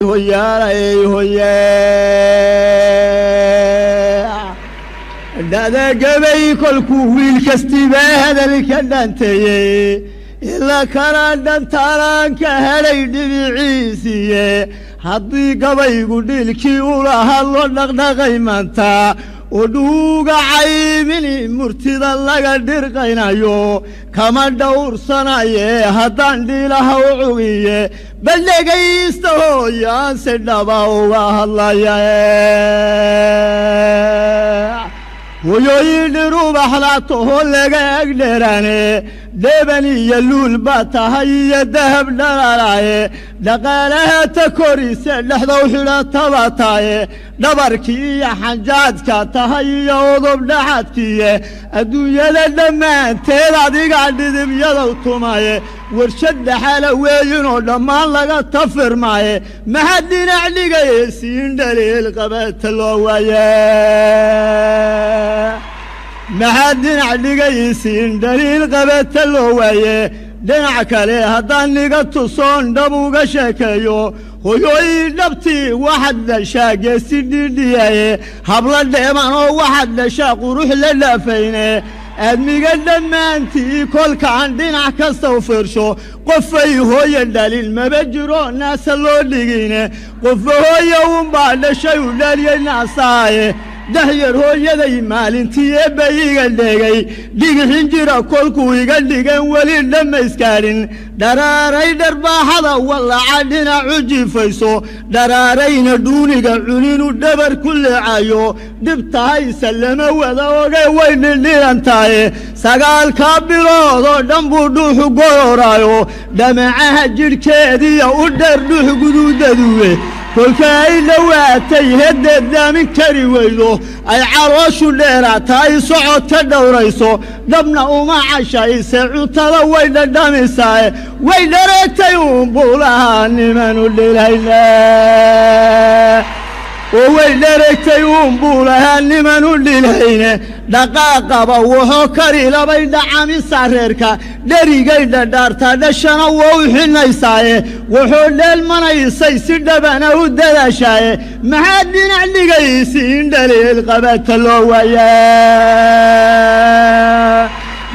Hoyaalay hoye, dhadagabay kolkuu wiil kastiba hadalka dhanteeyey, ila kala dhantaalaan ka helay dhibiciisiiye. Haddii gabaygu dhiilkii ula hadlo dhaqdhaqay maanta oo dhuuga caymini murtida laga dhirqaynayo kama dhowrsanaye, haddaan dhiilaha u cugiye bal dhegaysta hooyaan si dhaba uga hadlaya. Hoyooyin dhirubaxda toho laga agdheeraane, dheban iyo luul baa tahay iyo dahab dhalaalaaye, dhaqaalaha ta korise dhexdow xidhataba taaye, dhabarkii iyo xanjaadka tahay iyo udub dhaxadkiiye, adduunyada dhammaanteed adiga dhidibyadow tumaye, warshad dhaxala weeyinoo dhammaan laga tafirmaaye. Maxaad dhinac dhigaysiin dhaliil qabata loo waaye? Maxaad dhinac dhigaysiin dhaliil qabata loo waaye? Dhinac kale haddaan niga tusoon dhab uga sheekeeyo, hoyooyin dhabtii waxaad dhashaa geesi dhidhiyaye, habla dheeman oo waxaad dhashaa qurux la dhaafayne. Aadmiga dhammaantii kolkaan dhinac kasta u fiirsho, qofay hooye dhalin maba jiro naasa loo dhigine. Qofba hooye unbaa dhashay u dhaliyey naasaaye. Dahyar hooyaday maalintii eebba iga dhegay, dhigixin jira kolkuu iga dhigan weli dhammayskaarin. Dharaaray dharbaaxada wallaca dhinacu jiifayso, dharaarayna dhuuniga cuninu dhabar ku leecayo, dhibtahayse lama wada oge way dhildhilan tahaye. 9-kaa bilood oo dhan buu dhuuxu gororaayo, dhamacaha jidhkeediya u dheer dhuux guduudaduwe. Kolka ay dhowaatay heddeed daamin kari weydo, ay calooshu dheeraata, ay socod ka dhowrayso, dhabna uma cashayse cuntada way dhadhamisaaye, way dhareegtay uun buulaha nimanu dhilayna oo way dhareegtay uun buulahaa nimanu dhilayne. Dhaqaaqaba wuxuu kari labay dhacamisa reerka, dherigay dhadhaartaa dhashana waa u xinaysaaye, wuxuu dheelmanaysay si dhabana u dadaashaaye. Maxaad dhinac dhigaysiin dhaliil qabata loo waaye?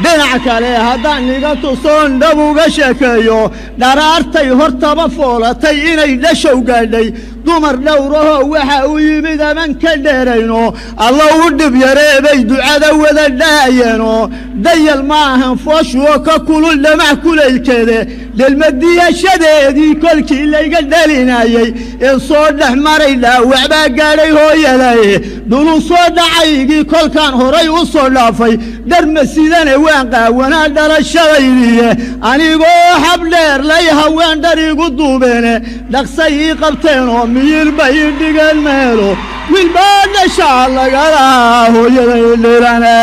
Dhinac kale haddaan iga tusoon dhab uga sheekeeyo, dharaartay hortaba foolatay inay dhashow gaadhay, dumar dhowrahoo waxa u yimid aman ka dheerayno, alla u dhib yareebay ducada wada dhahayeeno. Dayal ma ahan fooshuoo ka kulul dhamac kulaylkeede, dhelmadiyashadeedii kolkii layga dhalinayey ee soo dhex maray dhaawac baa gaadhay hooyadaye. Dhulu soo dhacaygii kolkaan horay u soo dhaafay, dharma sidane waan qaawanaa dhalashadaydiiye. Anigoo xabdheer lay haween dhar igu duubeene, dhaqsay ii qabteenoo miyir bay ii dhigeen meelo. Wiilbaa dhashaa laga lahaa hooyaday dhilane,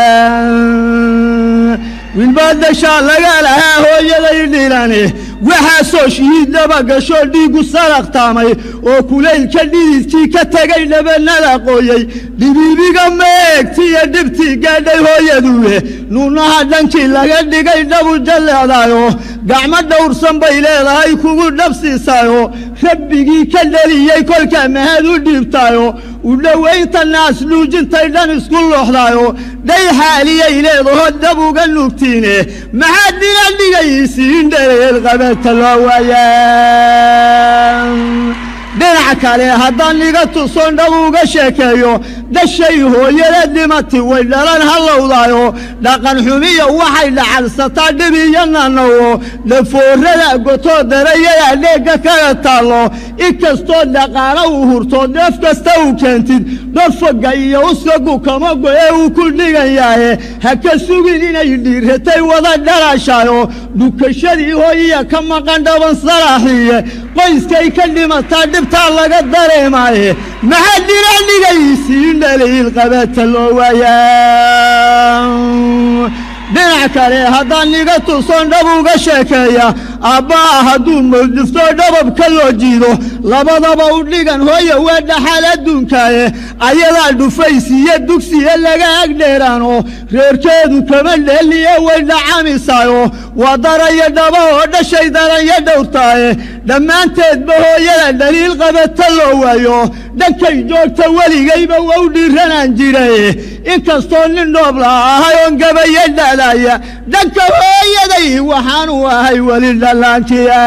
wiilbaa dhashaa laga lahaa hooyaday dhilane. Waxaasoo shihiiddaba gashoo dhiiggu saraqtaamay oo kulaylka dhididkii ka tegay dhabanada qooyey, dhibiibiga meegtiiyo dhibtii gaadhay hooyaduwe, nuunaha dhankii laga dhigay dhabu jalleedaayo, gacmo dhowrsan bay leedahay kugu dhabsiisaayo, rabbigii ka dhaliyey kolkaa mahad u dhiibtaayo, u dhowaynta naas nuujintay dhan isku looxdaayo, dhay xaaliyay leedaho dhab uga nuugtiine. Maxaad dhinac dhigaysiin dhaleel qabata loo waaya? Dhinac kale haddaan iga tusoon dhab uga sheekeeyo, dhashay hooyada dhimati way dhalan hallowdaayo, dhaqan xumiya waxay dhacalsataa dhib iyo nanawo, dhafoorada gotoo darayada dheegga kaga taallo. Inkastoo dhaqaalo uu hurto neef kasta uu keentid, dhorfoga iyo uskagu kama go'e uu ku dhigan yahe. Ha ka sugin inay dhiiratay wada dhalashayo, dhukashadii hooyiya ka maqan dhaban salaaxiye, qoyskay ka dhimataa dhibtaa laga dareemaaye. Maxaad dhinac dhigaysiin dhaliil qabata loo waayaa? Dhinac kale haddaan iga tusoon dhab uga sheekeeya, aabbaa hadduu mawdifto dhababka loo jiido, Labadaba u dhigan hooya waa dhaxal adduunkaaye, ayadaa dhufaysiiyo dugsiya laga agdheeraano, reerkeedu kama dheeliye way dhacamisaayo, waa darayo dhaba oo dhashay daranyo dhowrtaaye. Dhammaanteedba hooyada dhaliil qabata loo waayo, dhankay joogta weligayba waa u dhiiranaan jiray. Inkastoo nin dhoobla ahay oon gabayo dhalaaya, dhanka hooyaday waxaanu ahay weli dhallaantiya.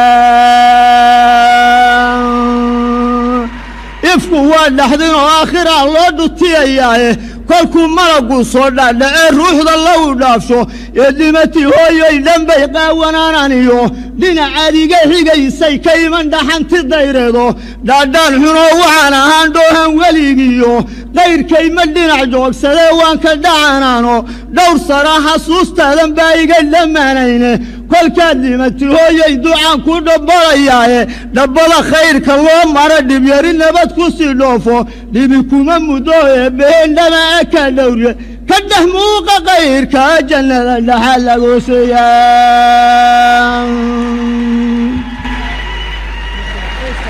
Ifku waa dhaxdin oo aakhiraa loo dhutiyayaaye, kolkuu malaggu soo dhaadhacee ruuxda lagu dhaafsho ee dhimatii hooyoy dhanbay qaawanaanaan iyo dhinacaad iga xigaysay ka iman dhaxanti dayreedo. Dhaadhaan xunoo waxaan ahaan dhoohan weligiiyo qayrkay ma dhinac joogsadee waan ka dhacanaano, dhowr sana xasuustaadan baa iga dhammaanayne. Kolkaad dhimati hooyay ducaan ku dhabbalayaaye, dhabbada khayrka loo maro dhibyari nabad ku sii dhoofo, dhibi kuma muddo eebbeheen dhama ka dhowrye, ka dhex muuqa kayrka jannada dhaxa lagu siiyaa.